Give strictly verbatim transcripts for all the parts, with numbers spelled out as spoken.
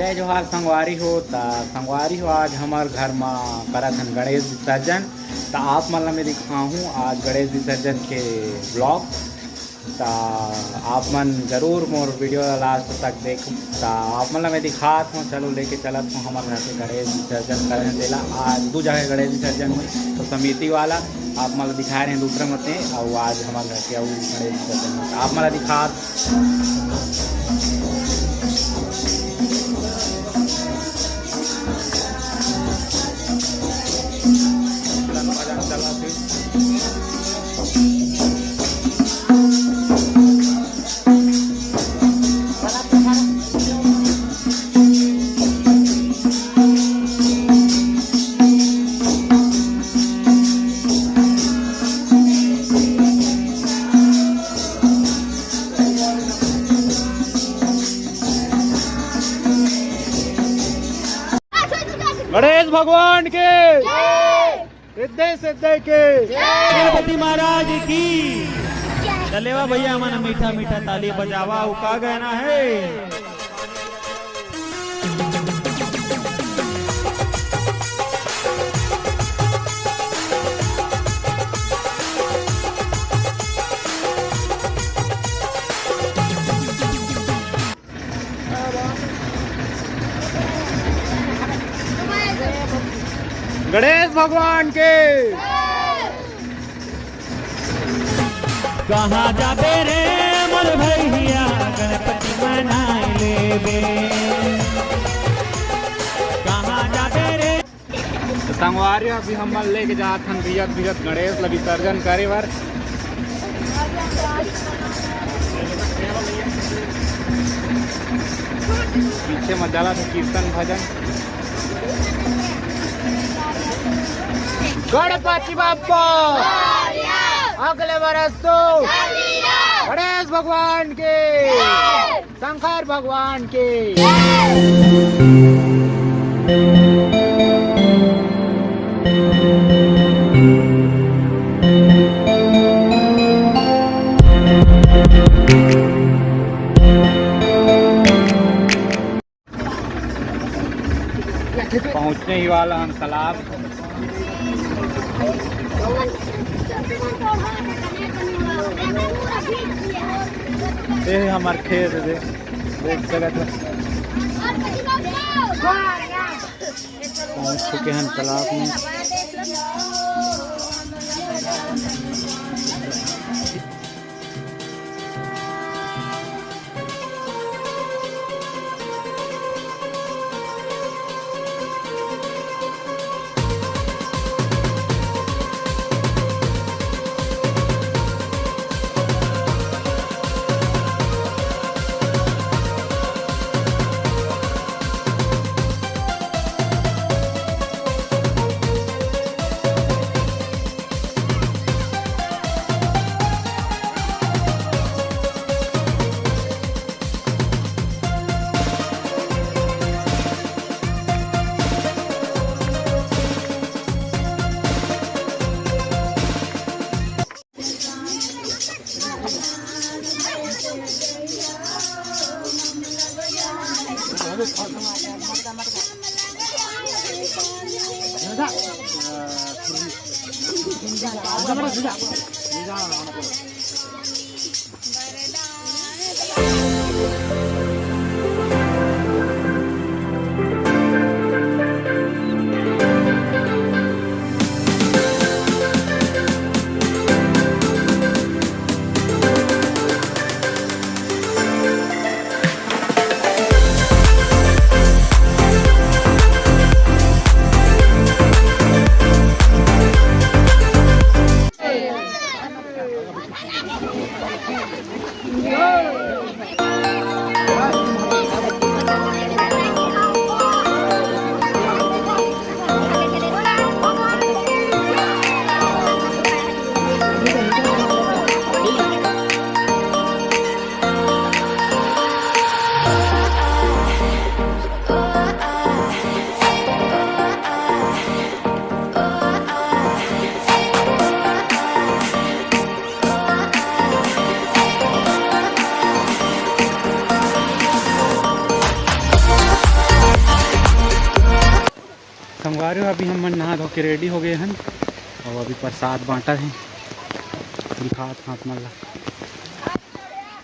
जय जोहार संगवारी हो। त संगवारी हो, आज हमर घर म करत हन गणेश विसर्जन। त आप मन ल मैं दिखाहूँ आज गणेश विसर्जन के vlog। त आप मन जरूर मोर video ला last तक देख। त आप मन ल मैं दिखात हूँ, चलो लेके चलत हूँ हमर घर के गणेश विसर्जन करत हन तेला। आज दू जगह गणेश विसर्जन हुई, तो समिति वाला आप मन ल दिखाए रहे दूसरा मते, अउ आज हमर घर के अउ गणेश विसर्जन हुई। त आप मन ल दिखात गणेश भगवान के, सिद्धे सिद्धे के, गणपति महाराज की। चलेवा भैया मन मीठा मीठा ताली बजावा, अउ का गाना है? गणेश भगवान के। कहाँ जाबे रे मोर भैया, गणपति मनाए लेबे। कहाँ जाबे रे? त संगवारी हो, अभी हमन लेके जात हन भीगत भीगत गणेश ल विसर्जन करे बर। पीछे म चलत हे कीर्तन भजन। गणपति बप्पा अगले बरस तो गणेश भगवान के, शंकर भगवान के। पहुँचने ही वाला हन तालाब। ये हमर खेत हे, देख सकत हो। पहुँच चुके हैं तालाब में। अभी हमन नहा धो के रेडी हो गए हन, अउ अभी प्रसाद बांटा है, दिखात हाथ मन ला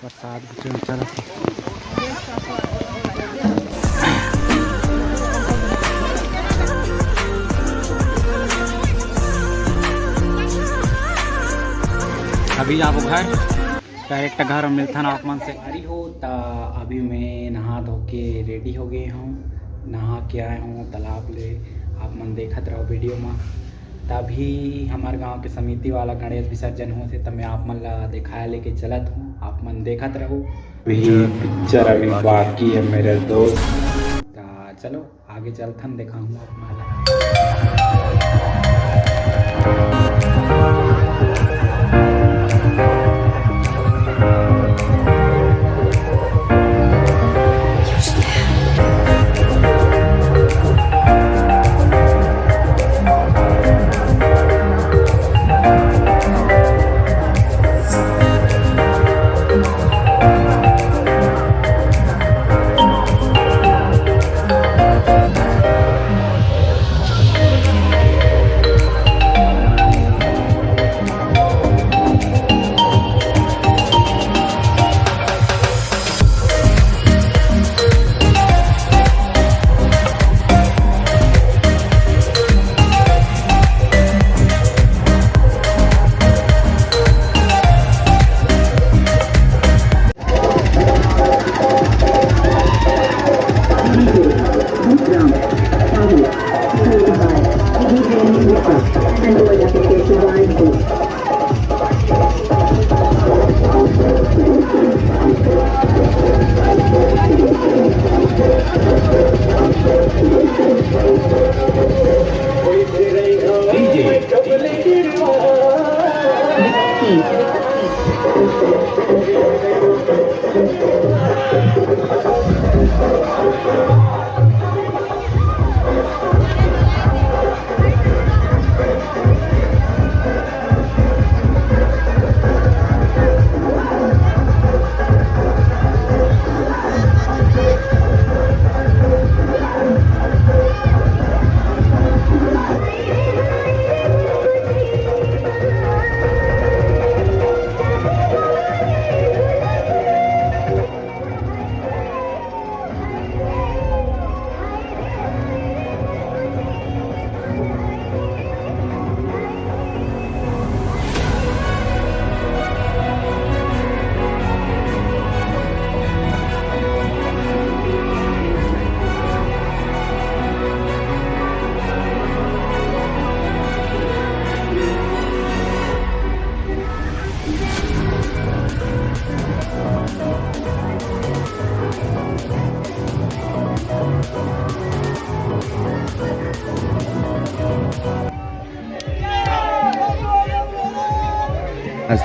प्रसाद भी चल चलत हे। अभी जाबो घर, डायरेक्ट घर में मिलथन आप मन से। अरे हो, त अभी मैं नहा धो के रेडी हो गए हूँ, नहा के आए हूँ तालाब ले, आप मन देखत रहो वीडियो में। तभी हमार गांव के समिति वाला गणेश विसर्जन होत हे, त मैं आप मन ला दिखाए लेके चलत हूँ, आप मन देखत रहो। अभी पिक्चर अभी बाकी है मेरे दोस्त। त चलो आगे चलथन, दिखाऊंगा आप मन ला।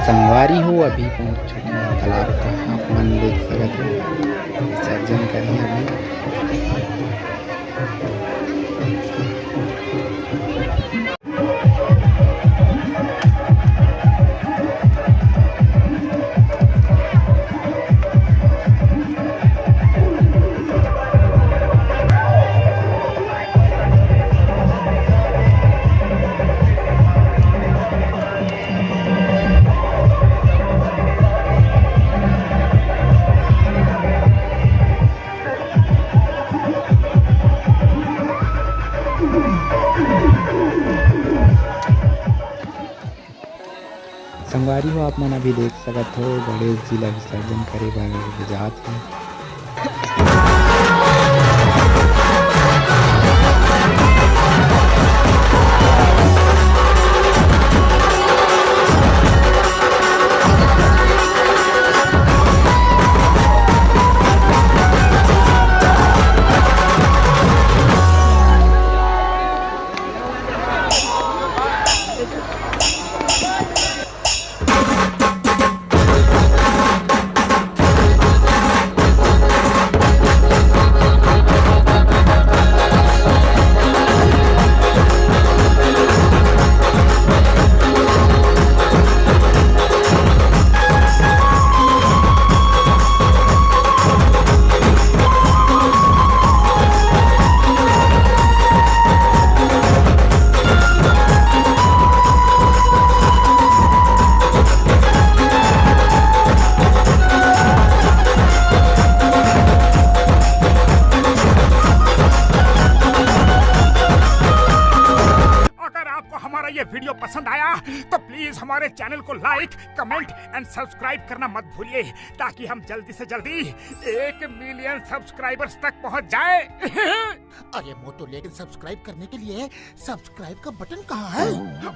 संगवारी हो, अभी पहुंच चुके हैं तालाब पर, आप मन देख सकत हो, विसर्जन करें अभी। संगवारी हो, आप मन अभी देख सकत हो, गणेश जी ला विसर्जन करे बर जात हे। ये वीडियो पसंद आया तो प्लीज हमारे चैनल को लाइक, कमेंट एंड सब्सक्राइब करना मत भूलिए, ताकि हम जल्दी से जल्दी एक मिलियन सब्सक्राइबर्स तक पहुंच जाए। अरे मोटू, लेकिन सब्सक्राइब करने के लिए सब्सक्राइब का बटन कहाँ है?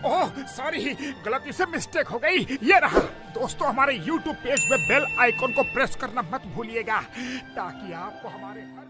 ओह सॉरी, गलती से मिस्टेक हो गई। ये रहा दोस्तों, हमारे यूट्यूब पेज पे बेल आइकन को प्रेस करना मत भूलिएगा, ताकि आपको हमारे हर